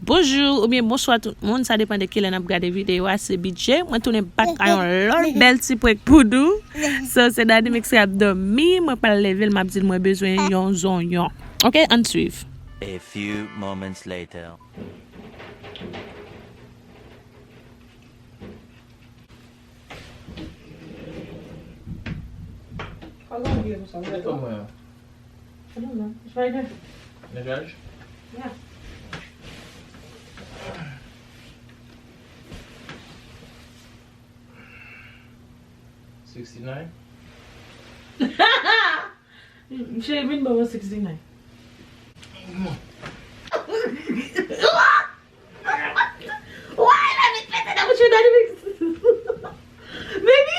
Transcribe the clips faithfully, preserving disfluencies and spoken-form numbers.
Bonjou oubyen bonswa tout moun, sa depann de kilè n ap gade videyo a. Se B J, mwen tounen back a yon lòt bèl ti prank pou nou. So, se Daddy Mix k ap dòmi, mwen pral leve l, m ap di l mwen bezwen yon zonyon. Ok, ann swiv. A few moments later. Fò l angle konsa, ou wè. Ki to mwen an? I don't know. It's right there. Netwayaj? Yeah. Sixty-nine. Cheri, vin ban mwen sixty-nine. Why la vin pete nan bouch Daddy Mix? Baby!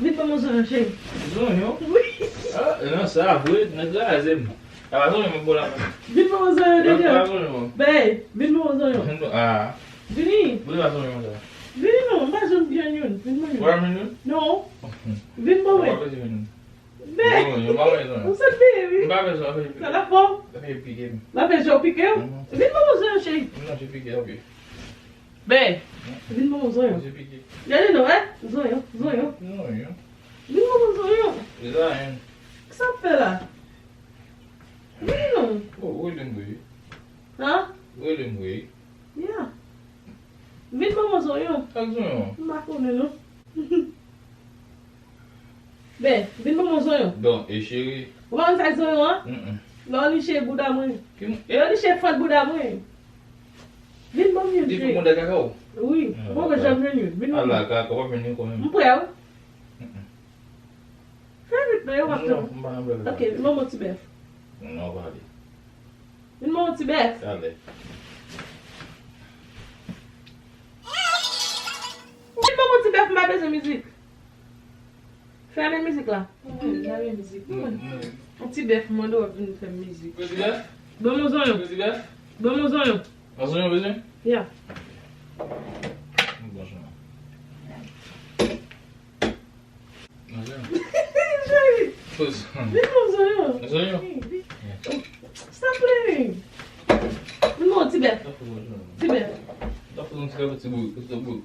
Vin ban mwen zonyon, cheri. Zonyon? Wi. Ah, non, sa vre, nan kraze m. A pa zonyon mwen bo la. Vin ban mwen zonyon, Daddy. A pa zonyon. Babe, vin ban mwen zonyon. Ah. Vini. Vre pa zonyon sa. Vini non, m pa janm byen youn. Vin ban mwen. Ou pa renmen youn? Non. Vin ban mwen. Ou pa renmen youn? Bè. Ou pa renmen zonyon? M sot byen, wi. M pa renmen zonyon. Sa la fò. Sa fè pike m. La fè je w pike w? Mhm. Vin ban mwen zonyon, cheri. Non, je pike, ok. Bè. Vin ban mwen zonyon. Je pike. Gade non, eh? Zonyon, zonyon. Zonyon. Vin ban mwen zonyon. Zanyon. Kisa w ap fè la? Vini non. Oh, ou rele m vre. Hein? Ou rele m vre. Yeah. Vin ban mwen zonyon. Sa k zonyon? M pa konnen non. Ben, vin ban mwen zonyon. Bon, e cheri? Ou pa konn sa k zonyon an? Mm-mm. Lè w liche bouda mwen. Ki m- Lè w liche fant bouda mwen. Vin ban m youn, cheri. Li fè mouda kaka w? Wi, ou poko janm jwenn youn. Vin ban m. Ala kaka, w ap jwenn youn kanmenm. M prè wi. Mm-mm. Fè vit non, yo w ap tann. Non, m pa nan blague la. Ok, vin ban m yon ti bèf. Non, pale. Vin ban m yon ti bèf. Talè. Vin ban m yon ti bèf, m pa bezwen mizik. Fèmen mizik la. Fèmen mizik. Yon ti bèf, m mande w ap vin fè m mizik. Yon ti bèf? Ban m yon zonyon. Yon ti bèf? Ban m yon zonyon. Yon zonyon bezwen? Ya. Bon, zonyon. Cheri, vin non, zonyon. Zonyon? Stop playing. Vin non, ti bèf. Ti bèf. Ti bèf. Yon kabrit ti bout, ti bout.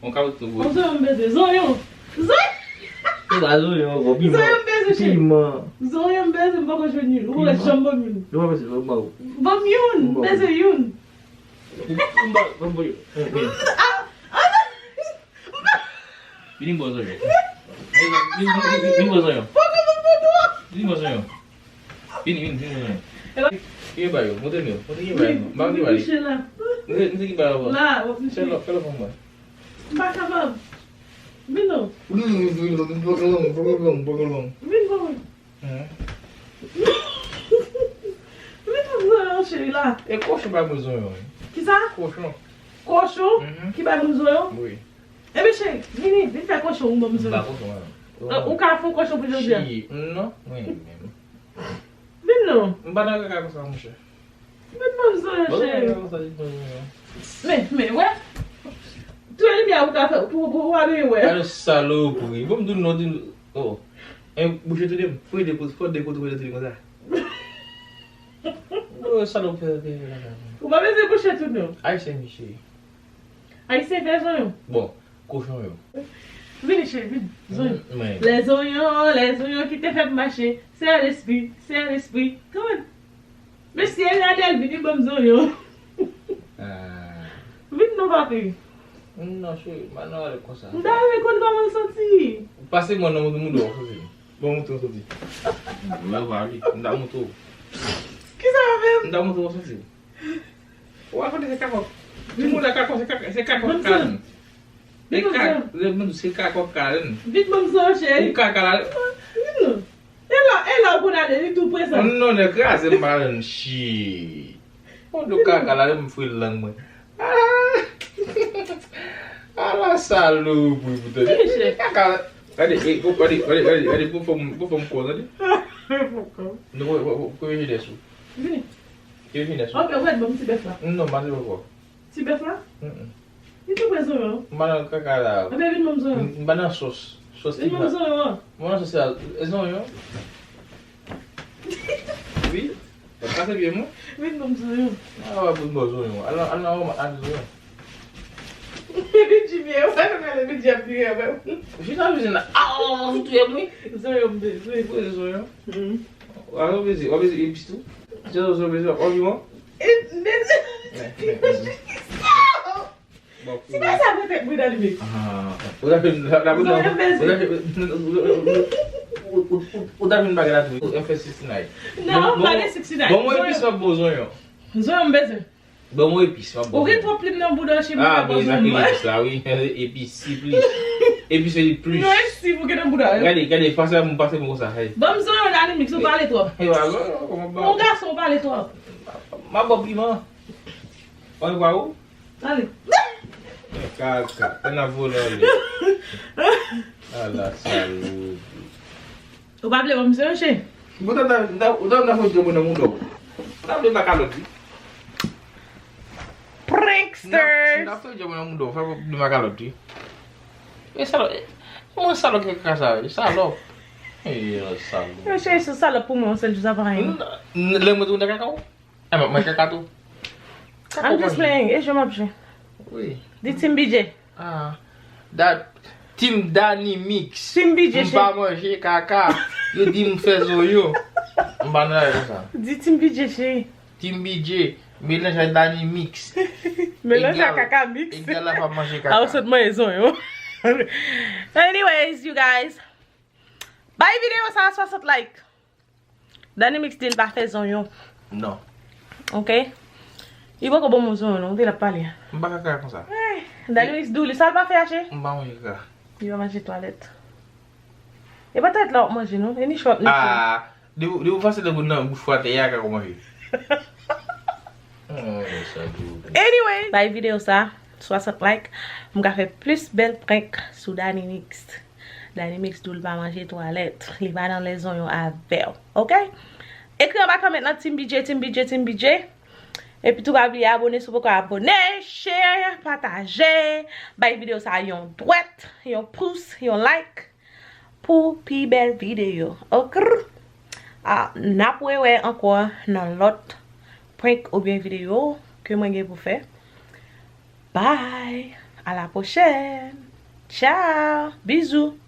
Yon kabrit ti bout. Zonyon m bezwen. Zonyon. Zonyon. Se pa zonyon ankò, piman. Zonyon m bezwen, cheri. Piman. Zonyon m bezwen, m poko jwenn youn. Ou wè janm ban m youn. Ban m youn, m bezwen youn. Ou, ou, ou, ou, ou, ou, ou. Ah, ah, non. Vini m ba w zonyon. Vini, vini, vini, vini, vini ba w zonyon. Vini ba w zonyon. Vini, vini, vini ba w zonyon. Ki ba yo? Montre m yo. Montre ki ba yo. M pa ki ba yo. Montre, montre ki ba yo. La, w ap niche. Fè lòt, fè lòt pou mwen. M pa kapab. Vin non. Vin non, vin non, vin non, vin non, vin non. Vin non. Vin non. Vin non, zonyon, cheri, la. E kochon ba mwen zonyon, wi. Kisa? Kochon. Kochon? Mhm. Ki ba mwen zonyon? Wi. Ebyen, cheri, vini, vin fè kochon ou ban m zonyon. M pa kochon, non. Ou ka fè kochon pou jodi a? Chi, non, mwen menm. Vin non. M pa nan kaka konsa, monchè. Vin ban m zonyon, cheri. Men, men, wè. Touye limyè ou ka fè, pou, pou, pou w abye wè. Gade salopri. Bon, m di w non, di w, oh. En, bouche toude m. Fò de kote, fò de kote, fò de kote konsa. Oh, salopri, ok, ok, ok. Ou pa bezwen bouche tout non. Ayisyen, mesye. Ayisyen fè zonyon. Bon, kochon yo. Vini, cheri, vini. Zonyon. Mm, men. Les oignons, les oignons qui te fè m mache. Sè lespri, sè lespri. Come on. Mesye, gade l vini ban m zonyon. Ah. Vin non, papi. Non, cheri, m pa nan ale konsa. M ta renmen konn kòman l santi. Pase mwen nan moun, moun dò, santi. Bon, mouton soti. Mwen pa li. M ta mouton. Kisa w ap fè? M ta mouton soti. Ou pa konnen se kakòk. Timoun nan kakòk, se kakòk, se kakòk kalann. Se kakòk kalann. Vit ban m zonyon, cheri. Ou kaka la. Vin non. E la, e la ou konn ale, li tou prezan. Non, non, nèg kraze m pa nan chi. Bon, do kaka la, m fri lang mwen. Ah! Ala salopri pou tande. Kaka. Gade, e, gade, gade, gade, gade, pou fòm, pou fòm kò, tande. Pou fòm kò. Non, pou, pou, pou, pou jenès ou. Vini. Ke jenès ou. Ok, ou wè, ban m ti bèf la. Non, m pa ti bèf la. Ti bèf la? Mm, mm. Li tou prezan, non? M pa nan kaka la. Ebyen, vin ban m zonyon. M, m pa nan sòs. Sòs ki pa. Mwen nan sòs la, e zonyon. Wi. Mwen kase pye mwen. Vin ban m zonyon. A, w ap vin ban zonyon. Al nan, al nan Walmart achte zonyon. Epi Jimmy, e wè, nou gade Jimmy ap vire avè m. Jis nan vizin la. A, ou touye m wi. Zonyon m bezwen. Ou bezwen zonyon? Mm. W ap bezwen, w ap bezwen epis tou? Se zonyon w bezwen, w ap piman? E, men, se pa sa mwen te mwen alime. Ou ta fin, la, la, ou ta fin bagay la tou. Ou F S sixty-nine. Non, m pa gen sixty-nine. Bon, mwen epis m ap bon zonyon. Zonyon m bezwen. Bon, mwen epis m ap bon. Ou gen twòp plim nan bouda w, Chimay. Ah, bon, sa ki epis la, wi. Epis, si plis. Epis, se plis. Non, e si ou gen nan bouda w. Gade, gade, pase m, pase m konsa, hey. Ban m zonyon, Dani Mix, ou pale twòp. E pa zonyon, kòman ba? Yon gason, ou pale twòp. M ap ba w piman. Ou pa ou? Ale. Kaka, ann a vole ale. Ala salopri. Ou pa vle ban m se yon chen? Ou ta, ta, ta, ou ta, ta fè djòb nan mouda w. Ou ta vle makalòt, wi. Pranksters. Ou ta fè djòb nan mouda w, fè vle makalòt, wi. E salòp, e, mwen salòp ki kaka sa, e salòp. E salòp. Yo chèche sou salòp pou mwen, yon sèl jou sa pa anyen. N-, n-, lè mwen tounen kaka w? E, mwen, mwen kaka tou. I'm just playing. E jwe m ap jwe. Wi. Di Team B J. Ah. Da, Team Dani Mix. Team B J, m pa manje kaka. Yo di m fè zonyon. M pa nan lari konsa. Di Team B J, cheri. Team B J. Melanj ak Dani Mix. Melanj ak kaka mix. Egal la pa manje kaka. A, ou sot manje zonyon. Anyways, you guys. Bay videyo sa a swasant like. Dani Mix di l pa fè zonyon. Non. Ok. Li poko ban mwen zonyon, non. Ou te la pale. M pa kaka konsa. Ay, Dani Mix di w li sa l pa fè a, cheri? M pa manje kaka. Li pa manje twalèt. E pa twalèt la w ap manje, non. E nicho w ap nicho. Ah, depi, depi w pase nan bouch ou atè, e kaka w manje. Oh, sa doux. Anyway, bay videyo sa swasant like. M ka fè plis bèl prank sou Dani Mix. Dani Mix di w li pa manje twalèt. Li pa nan lè zonyon avè w. Ok? Ekri anba kòmant nan Team B J, Team B J, Team B J. Epi tou pa bliye abone si w poko abone, share, pataje, bay videyo sa yon dwèt, yon pous, yon like pou pi bèl videyo. Ok? Ah, n ap rewè ankò nan lòt prank oubyen videyo ke mwen gen pou fè. Bye! À la prochaine! Ciao! Bizou!